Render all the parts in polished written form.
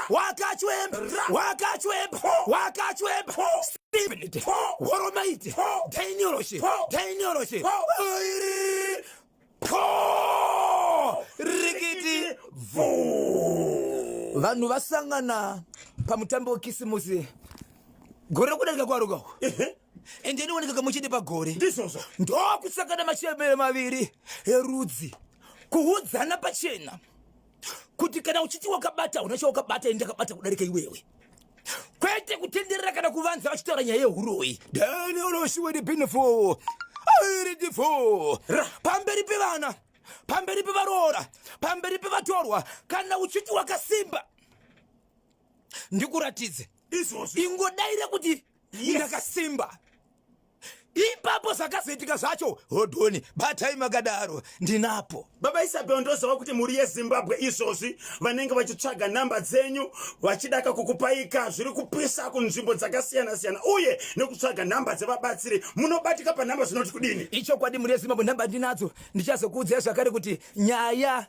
Wakachwemba, wakachwemba, wakachwemba. Stephen, Woromaiti, Daniel, Daniel, Po! Rikiti bvu. Vanhu vasangana pamutambo weKisimusi gore rekudarika kwaruka uku. Ende inooneka kamuchete pagore. Ndizvozvo. Ndokusangana machembere maviri erudzi kuudzana pachena kuti kana uchiti wakabata una chawakabata ini ndakabata kudarika iwewe kwete kutenderera kana kuvanza vachitaura nyaya yehuroyi danioloshiwedipinfo airidifo pamberi pevana, pamberi pevaroora, pamberi pevatorwa. Kana uchiti wakasimba, ndikuratidze. Izvozvo. Ingodaira kuti ndakasimba. Ipapo zvakazoitika zvacho, hodhoni, batai makadaro, ndinapo. Baba Isabel, ndoziva kuti mhuri yeZimbabwe izvozvi vanenge vachitsvaga nhamba dzenyu, vachidaka kukupaika zviri kupisa kunzvimbo dzakasiyana-siyana uye nekutsvaga nhamba dzevabatsiri. Munobatika panhamba zvinoti kudini? Ichokwadi, mhuri yeZimbabwe, nhamba ndinadzo. Ndichazokuudzai zvakare kuti nyaya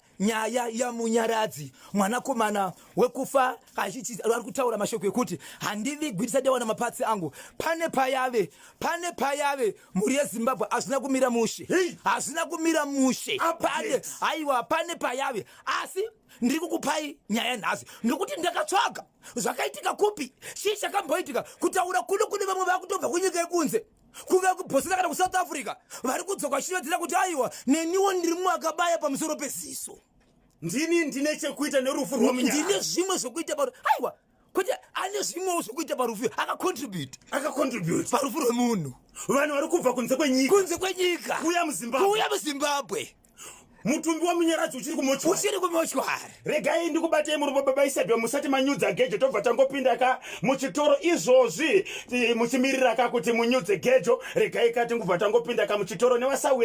yaMunyaradzi, mwanakomana wekufa achiti ari kutaura mashoko ekuti handivigwi ndisati ndawana mapatsi angu, pane payave, pane payave. Mhuri yeZimbabwe, hazvina kumira mushe. Hey! Hazvina kumira mushe. Update. Pane, aiwa, pane payave, asi ndiri kukupai nyaya nhasi nekuti ndakatsvaga zvakaitika kupi, chii chakamboitika. Kutaura kuno kune vamwe vakutobva kunyika yekunze, kuve kuBotswana kana kuSouth Africa, vari kudzoka vachivedzera kuti aiwa, neniwo ndiri mumwe akabaya pamusoro peziso. Ndini ndine chekuita nerufu rwaMunyara. Ndine zvimwe zvokuita paru, aiwa, kuti ane zvimwewo zvokuita parufu, akacontribute. Akacontribute. Parufu rwemunhu. Vanhu vari kubva kunze kwenyika. Kunze kwenyika. Kuuya muZimbabwe. Kuuya muZimbabwe. Mutumbi waMunyaradzi uchiri kumochwari. Uchiri kumochwari. Regai ndikubatei murubo, baba Isabel, musati manyudza gejo. Tobva tangopinda ka muchitoro izvozvi, muchimirira ka kuti munyudze gejo. Regai ka tingubva tangopinda ka muchitoro nevasawira.